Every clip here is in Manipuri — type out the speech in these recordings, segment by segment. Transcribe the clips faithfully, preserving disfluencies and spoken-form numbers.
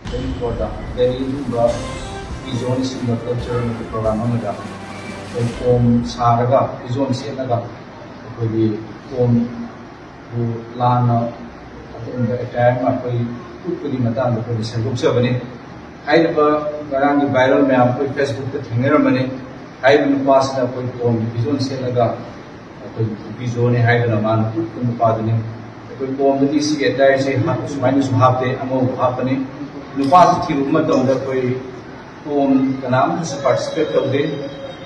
ꯇ꯭ꯋꯦꯟꯇꯤ ꯐꯣꯔꯗ ꯗꯦꯜꯂꯤꯒꯨꯝꯕ ꯐꯤ ꯖꯣꯟ ꯁꯤꯒꯨꯝꯕ ꯀꯜꯆꯔꯦꯜ ꯄ꯭ꯔꯣꯒ꯭ꯔꯥꯝ ꯑꯃꯗ ꯑꯩꯈꯣꯏ ꯀꯣꯝ ꯁꯥꯔꯒ, ꯐꯤ ꯖꯣꯟ ꯁꯦꯠꯂꯒ, ꯑꯩꯈꯣꯏꯒꯤ ꯀꯣꯝꯕꯨ ꯂꯥꯟꯅ ꯑꯗꯨꯒꯨꯝꯕ ꯑꯦꯇꯥꯌꯔ ꯑꯃ ꯑꯩꯈꯣꯏ ꯎꯠꯄꯒꯤ ꯃꯇꯥꯡꯗ ꯑꯩꯈꯣꯏꯅ ꯁꯦꯝꯗꯣꯛꯆꯕꯅꯤ꯫ ꯍꯥꯏꯔꯤꯕ ꯉꯔꯥꯡꯒꯤ ꯚꯥꯏꯔꯦꯜ ꯃꯌꯥꯝ ꯑꯩꯈꯣꯏ ꯐꯦꯁꯕꯨꯛꯇ ꯊꯦꯡꯅꯔꯝꯕꯅꯤ꯫ ꯍꯥꯏꯔꯤꯕ ꯅꯨꯄꯥꯁꯤꯅ ꯑꯩꯈꯣꯏ ꯀꯣꯝꯒꯤ ꯐꯤ ꯖꯣꯟ ꯁꯦꯠꯂꯒ ꯑꯩꯈꯣꯏ ꯅꯨꯄꯤ ꯖꯣꯟꯅꯤ ꯍꯥꯏꯗꯅ ꯃꯥꯅ ꯎꯠꯄ ꯅꯨꯄꯥꯗꯨꯅꯤ꯫ ꯑꯩꯈꯣꯏ ꯀꯣꯝꯗꯗꯤ ꯁꯤꯒꯤ ꯑꯦꯇꯥꯌꯔꯁꯤ ꯍꯥꯞ-, ꯁꯨꯃꯥꯏꯅꯁꯨ ꯍꯥꯞꯇꯦ, ꯑꯉꯧꯕ ꯍꯥꯞꯄꯅꯤ꯫ ꯅꯨꯄꯥꯁꯤ ꯊꯤꯔꯨꯕ ꯃꯇꯝꯗ ꯑꯩꯈꯣꯏ ꯀꯣꯝ ꯀꯅꯥꯝꯇꯁꯨ ꯄꯥꯔꯇꯤꯁꯤꯄꯦꯠ ꯇꯧꯗꯦ꯫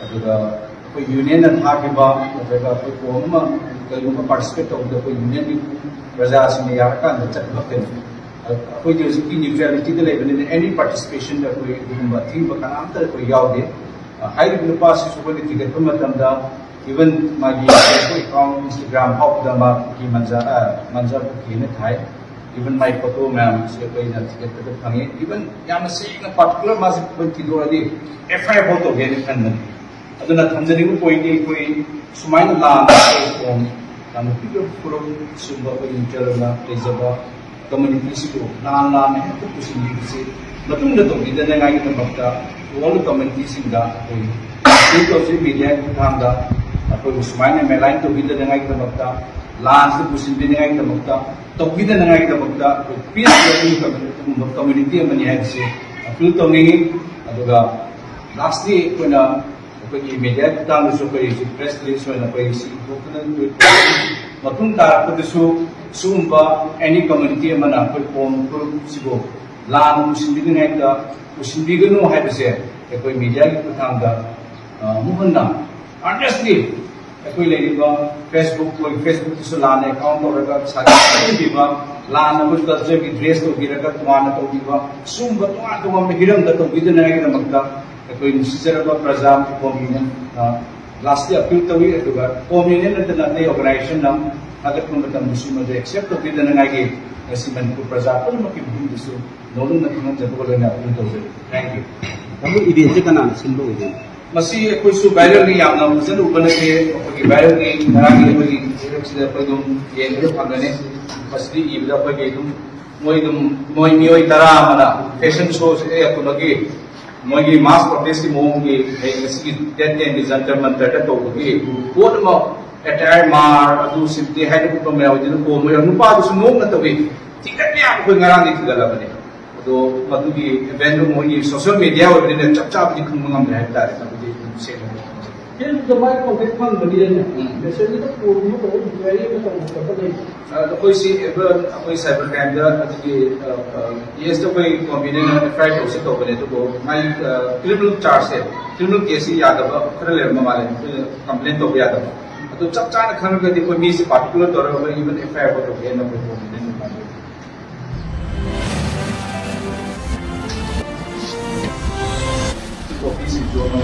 ꯑꯗꯨꯒ ꯑꯩꯈꯣꯏ ꯌꯨꯅꯤꯌꯟꯅ ꯊꯥꯈꯤꯕ ꯅꯠꯇ꯭ꯔꯒ ꯑꯩꯈꯣꯏ ꯀꯣꯝ ꯑꯃ ꯀꯔꯤꯒꯨꯝꯕ ꯄꯥꯔꯇꯤꯁꯤꯄꯦꯠ ꯇꯧꯕꯗ ꯑꯩꯈꯣꯏ ꯌꯨꯅꯤꯌꯟꯒꯤ ꯄ꯭ꯔꯖꯥꯁꯤꯡꯅ ꯌꯥꯔꯀꯥꯟꯗ ꯆꯠꯄ ꯈꯛꯇꯅꯤ꯫ ꯑꯩꯈꯣꯏꯗꯤ ꯍꯧꯖꯤꯛꯇꯤ ꯅ꯭ꯌꯨꯇ꯭ꯔꯦꯂꯤꯇꯤꯗ ꯂꯩꯕꯅꯤꯅ ꯑꯦꯅꯤ ꯄꯥꯔꯇꯤꯁꯤꯄꯦꯁꯟꯗ ꯑꯩꯈꯣꯏ ꯑꯗꯨꯒꯨꯝꯕ ꯑꯊꯤꯡꯕ ꯀꯅꯥꯝꯇ ꯑꯩꯈꯣꯏ ꯌꯥꯎꯗꯦ꯫ ꯍꯥꯏꯔꯤꯕ ꯅꯨꯄꯥꯁꯤꯁꯨ ꯑꯩꯈꯣꯏꯅ ꯊꯤꯒꯠꯄ ꯃꯇꯝꯗ, ꯏꯚꯟ ꯃꯥꯒꯤ Facebook ꯑꯦꯀꯥꯎꯟ, Instagram ꯐꯥꯎꯕꯗ ꯃꯥ ꯀꯨꯀꯤ ꯃꯟꯖꯥ, ꯑ, ꯃꯟꯖꯥ ꯀꯨꯀꯤꯅ ꯊꯥꯏ꯫ ꯏꯚꯟ ꯃꯥꯒꯤ ꯐꯣꯇꯣ ꯃꯌꯥꯝꯁꯦ ꯑꯩꯈꯣꯏꯅ ꯊꯤꯒꯠꯄꯗ ꯐꯪꯉꯤ꯫ ꯏꯚꯟ ꯌꯥꯝꯅ ꯁꯦꯡꯅ ꯄꯥꯔꯇꯤꯀꯨꯂꯔ ꯃꯥꯁꯦ ꯑꯩꯈꯣꯏ ꯊꯤꯗꯣꯛꯑꯗꯤ F I R ꯐꯥꯎ ꯇꯧꯒꯦꯅ ꯈꯟꯕꯅꯤ꯫ ꯑꯗꯨꯅ ꯊꯝꯖꯅꯤꯡꯕ ꯄꯣꯏꯟꯗꯤ ꯑꯩꯈꯣꯏ ꯁꯨꯃꯥꯏꯅ ꯂꯥꯟꯕ ꯐꯣꯝ ꯌꯥꯝꯅ ꯄꯤꯛꯄ ꯐꯨꯔꯨꯞ ꯁꯤꯒꯨꯝꯕ ꯑꯩꯈꯣꯏ ꯅ꯭ꯌꯨꯇ꯭ꯔꯦꯜ ꯑꯣꯏꯅ ꯂꯩꯖꯕ ꯀꯝꯃ꯭ꯌꯨꯅꯤꯇꯤꯁꯤꯕꯨ ꯂꯥꯟ ꯂꯥꯟꯅ ꯍꯦꯛꯇ ꯄꯨꯁꯤꯟꯕꯤꯕꯁꯤ ꯃꯇꯨꯡꯗ ꯇꯧꯕꯤꯗꯅꯉꯥꯏꯒꯤꯗꯃꯛꯇ ꯋꯥꯔꯜ ꯀꯝꯃ꯭ꯌꯨꯅꯤꯇꯤꯁꯤꯡꯗ ꯑꯩꯈꯣꯏ ꯑꯄꯤꯜ ꯇꯧꯖꯩ꯫ ꯃꯦꯗꯤꯌꯥꯒꯤ ꯈꯨꯠꯊꯥꯡꯗ ꯑꯩꯈꯣꯏꯕꯨ ꯁꯨꯃꯥꯏꯅ ꯃꯦꯂꯥꯏꯟ ꯇꯧꯕꯤꯗꯅꯉꯥꯏꯒꯤꯗꯃꯛꯇ, ꯂꯥꯟꯁꯤꯗ ꯄꯨꯁꯤꯟꯕꯤꯅꯉꯥꯏꯒꯤꯗꯃꯛꯇ, ꯇꯧꯕꯤꯗꯅꯉꯥꯏꯒꯤꯗꯃꯛꯇ ꯑꯩꯈꯣꯏ ꯄꯤꯁ ꯂꯚꯤꯡ ꯀꯝꯃ꯭ꯌꯨꯅꯤꯇꯤꯒꯨꯝꯕ ꯀꯝꯃ꯭ꯌꯨꯅꯤꯇꯤ ꯑꯃꯅꯤ ꯍꯥꯏꯕꯁꯤ ꯑꯄꯤꯜ ꯇꯧꯅꯤꯡꯉꯤ꯫ ꯑꯗꯨꯒ ꯂꯥꯁꯂꯤ ꯑꯩꯈꯣꯏꯅ ꯑꯩꯈꯣꯏꯒꯤ ꯃꯦꯗꯤꯌꯥꯒꯤ ꯈꯨꯠꯊꯥꯡꯗꯁꯨ ꯑꯩꯈꯣꯏ ꯍꯧꯖꯤꯛ ꯄ꯭ꯔꯦꯁ ꯔꯤꯂꯤꯁ ꯑꯣꯏꯅ ꯑꯩꯈꯣꯏ ꯁꯤ ꯊꯣꯛꯇꯅ ꯃꯇꯨꯡ ꯇꯥꯔꯛꯄꯗꯁꯨ ꯁꯤꯒꯨꯝꯕ ꯑꯦꯅꯤ ꯀꯝꯃ꯭ꯌꯨꯅꯤꯇꯤ ꯑꯃꯅ ꯑꯩꯈꯣꯏ ꯀꯣꯝ ꯐꯨꯔꯨꯞꯁꯤꯕꯨ ꯂꯥꯟꯅ ꯄꯨꯁꯤꯟꯕꯤꯅꯤꯡꯉꯥꯏꯗ ꯄꯨꯁꯤꯟꯕꯤꯒꯅꯨ ꯍꯥꯏꯕꯁꯦ ꯑꯩꯈꯣꯏ ꯃꯦꯗꯤꯌꯥꯒꯤ ꯈꯨꯠꯊꯥꯡꯗ, ꯑ, ꯑꯃꯨꯛ ꯍꯟꯅ ꯑꯥꯔꯅꯦꯁꯂꯤ ꯑꯩꯈꯣꯏ ꯂꯩꯔꯤꯕ Facebook, ꯑꯩꯈꯣꯏ Facebookꯇꯁꯨ ꯂꯥꯟꯅ ꯑꯦꯀꯥꯎꯟ ꯇꯧꯔꯒ ꯁꯥꯒꯠ ꯁꯥꯒꯠꯄꯤꯕ, ꯂꯥꯟꯅ ꯑꯩꯈꯣꯏ ꯀꯜꯆꯔꯒꯤ ꯗ꯭ꯔꯦꯁ ꯇꯧꯕꯤꯔꯒ ꯇꯣꯉꯥꯟꯅ ꯇꯧꯕꯤꯕ, ꯁꯤꯒꯨꯝꯕ ꯇꯣꯉꯥꯟ ꯇꯣꯉꯥꯟꯕ ꯍꯤꯔꯝꯗ ꯇꯧꯕꯤꯗꯅꯉꯥꯏꯒꯤꯗꯃꯛꯇ ꯑꯩꯈꯣꯏ ꯅꯨꯡꯁꯤꯖꯔꯕ ꯄ꯭ꯔꯖꯥ ꯀꯣꯝ ꯌꯨꯅꯤꯌꯟ, ꯑ, ꯂꯥꯁꯂꯤ ꯑꯄꯤꯜ ꯇꯧꯏ꯫ ꯑꯗꯨꯒ ꯀꯣꯝ ꯌꯨꯅꯤꯌꯟ ꯅꯠꯇꯅ ꯑꯇꯩ ꯑꯣꯔꯒꯅꯥꯏꯖꯦꯁꯟ ꯑꯃ ꯊꯥꯒꯠꯄ ꯃꯇꯝꯗꯁꯨ ꯃꯗꯨ ꯑꯦꯛꯁꯦꯞ ꯇꯧꯕꯤꯗꯅꯉꯥꯏꯒꯤ ꯉꯁꯤ ꯃꯅꯤꯄꯨꯔ ꯄ꯭ꯔꯖꯥ ꯄꯨꯝꯅꯃꯛꯀꯤ ꯃꯐꯝꯗꯁꯨ ꯅꯣꯂꯨꯛꯅ ꯈꯪꯍꯟꯖꯕꯒ ꯂꯣꯏꯅꯅ ꯑꯄꯤꯜ ꯇꯧꯖꯔꯤ꯫ Thank you꯫ ꯇꯥꯃꯣ, ꯏꯚꯦꯟꯁꯦ ꯀꯅꯥꯅ ꯁꯤꯟꯕ ꯑꯣꯏꯗꯣꯏꯅꯣ? ꯃꯁꯤ ꯑꯩꯈꯣꯏꯁꯨ ꯚꯥꯏꯔꯦꯜꯒꯤ ꯌꯥꯝꯅ ꯐꯖꯅ ꯎꯕ ꯅꯠꯇꯦ꯫ ꯑꯩꯈꯣꯏꯒꯤ ꯚꯥꯏꯔꯦꯜꯒꯤ ꯉꯔꯥꯡꯒꯤ ꯑꯩꯈꯣꯏꯒꯤ ꯂꯩꯔꯛꯁꯤꯗ ꯑꯩꯈꯣꯏ ꯑꯗꯨꯝ ꯌꯦꯡꯕꯗ ꯐꯪꯒꯅꯤ꯫ ꯃꯁꯤꯗꯤ ꯏꯕꯗ ꯑꯩꯈꯣꯏꯒꯤ ꯑꯗꯨꯝ ꯃꯣꯏ ꯑꯗꯨꯝ, ꯃꯣꯏ ꯃꯤꯑꯣꯏ ꯇꯔꯥ ꯑꯃꯅ ꯐꯦꯁꯟ ꯁꯣꯁꯦ ꯀꯩꯅꯣꯒꯤ, ꯃꯣꯏꯒꯤ ꯃꯥꯁ ꯄ꯭ꯔꯣꯇꯦꯁꯀꯤ ꯃꯑꯣꯡꯒꯤ ꯍꯌꯦꯡ ꯉꯁꯤꯒꯤ ꯗꯦꯠ ꯇꯦꯟꯒꯤ ꯖꯟꯇꯔ ꯃꯟꯇꯔꯗ ꯇꯧꯕꯒꯤ ꯄꯣꯠ ꯑꯃ ꯑꯦꯇꯥꯌꯔ ꯃꯥꯔ ꯑꯗꯨ ꯁꯤꯝꯇꯤ ꯍꯥꯏꯅ ꯎꯠꯄ ꯃꯌꯥꯝ ꯑꯗꯨꯅ ꯀꯣꯟꯕ ꯌꯥꯎ, ꯅꯨꯄꯥꯗꯨꯁꯨ ꯅꯣꯛꯅ ꯇꯧꯏ꯫ ꯊꯤꯒꯠꯄ ꯌꯥꯕ ꯑꯩꯈꯣꯏ ꯉꯔꯥꯡꯗꯤ ꯊꯤꯒꯠꯂꯕꯅꯤ꯫ ꯑꯗꯣ ꯃꯗꯨꯒꯤ ꯏꯚꯦꯟꯗꯨ ꯃꯣꯏꯒꯤ ꯁꯣꯁꯤꯌꯦꯜ ꯃꯦꯗꯤꯌꯥ ꯑꯣꯏꯕꯅꯤꯅ ꯆꯞ ꯆꯥꯕꯗꯤ ꯈꯪꯕ ꯉꯝꯗ꯭ꯔꯦ ꯍꯥꯏꯕ ꯇꯥꯔꯦ꯫ ꯃꯗꯨꯗꯤ ꯑꯗꯨꯝ ꯁꯦꯡꯅ ꯍꯥꯏꯖꯔꯒꯦ꯫ ꯐꯤꯜꯗ ꯃꯥꯏ ꯀꯣꯟꯇꯦꯛ ꯐꯪꯕꯅꯤꯅ ꯎꯝ꯫ ꯃꯦꯁꯦꯖꯇ ꯀꯣꯜꯒꯨꯝꯕ ꯇꯧꯕ ꯏꯟꯀ꯭ꯋꯥꯏꯔꯤ ꯑꯃ ꯇꯧꯕ ꯈꯣꯠꯄ ꯂꯩ꯫ ꯑꯗꯣ ꯑꯩꯈꯣꯏꯁꯤ ꯑꯦꯕ-, ꯑꯩꯈꯣꯏ ꯁꯥꯏꯕꯔ ꯀ꯭ꯔꯥꯏꯝꯗ ꯑꯗꯨꯒꯤ, ꯑ, ꯑ, ꯀꯦꯁꯇ ꯑꯩꯈꯣꯏ ꯀꯣꯝꯕꯤꯅꯦꯅ ꯑꯦꯐ ꯑꯥꯏ ꯑꯥꯔ ꯇꯧꯁꯤ ꯇꯧꯕꯅꯦ, ꯑꯗꯨꯕꯨ ꯃꯥꯏ, ꯑ, ꯀ꯭ꯔꯤꯃꯤꯅꯦꯜ ꯆꯥꯔꯖꯁꯦ, ꯀ꯭ꯔꯤꯃꯤꯅꯦꯜ ꯀꯦꯁꯁꯤ ꯌꯥꯗꯕ ꯈꯔ ꯂꯩꯔꯝꯕ ꯃꯥꯜꯂꯦ, ꯑꯩꯈꯣꯏꯅ ꯀꯝꯄ꯭ꯂꯦꯟ ꯇꯧꯕ ꯌꯥꯗꯕ꯫ ꯑꯗꯨ ꯆꯞ ꯆꯥꯅ ꯈꯪꯉꯒꯗꯤ ꯑꯩꯈꯣꯏ ꯃꯤꯁꯤ ꯄꯥꯔꯇꯤꯀꯨꯂꯔ ꯇꯧꯔꯒ ꯑꯩꯈꯣꯏ ꯏꯚꯟ ꯑꯦꯐ ꯑꯥꯏ ꯑꯥꯔ ꯐꯥꯎ ꯇꯧꯒꯦꯅ ꯑꯩꯈꯣꯏ ꯀꯣꯝꯕꯤꯅꯦꯅ ꯄꯥꯝꯖꯩ꯫ ꯀꯣꯄꯤꯁꯤꯡꯁꯨ ꯑꯃ